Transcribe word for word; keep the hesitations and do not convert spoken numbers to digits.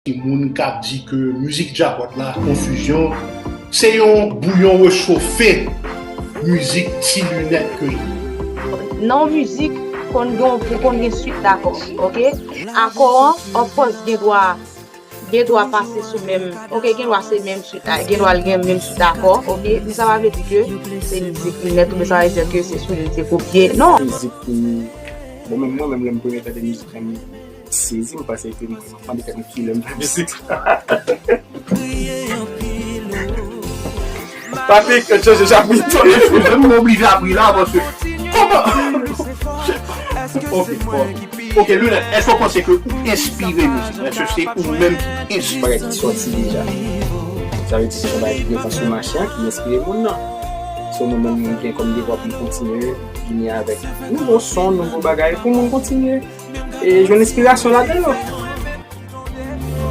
Ki moun k ap di ke mizik djapòt la, konfizyon, se yon bouyon rechofe mizik Ti Linèt ke li. Nan yon mizik, konn gen, ou konn gen swit akò, ok? Akò an, of course, gen dwa, gen dwa pase sou menm, ok, gen dwa se menm swit la, gen dwa l gen menm swit akò, ok? Men sa pa vle di ke se mizik Linèt, oubyen sa pa vle di ke se sou li te kopye, non. Mizik pou, bon, menm mwen, menm lè m premye tande mizik la, m sezi, m panse ke mwen, m ap mande tèt mwen kilè m fè mizik sa. Patrick, chanje chapit. Menm mwen oblije apri la, paske, kòman? Ok, bon. Ok, Lunèt, èske w panse ke ou enspire mizik? Èske se ou menm ki enspire? Bagay ki sòti deja. Sa vle di se yon bagay ki prezan sou mache a, ki enspire moun nan. Se yon moun menm moun gen kòm devwa pou l kontinye vini avèk nouvo son, nouvo bagay, pou moun kontinye e jwenn enspirasyon ladan yo.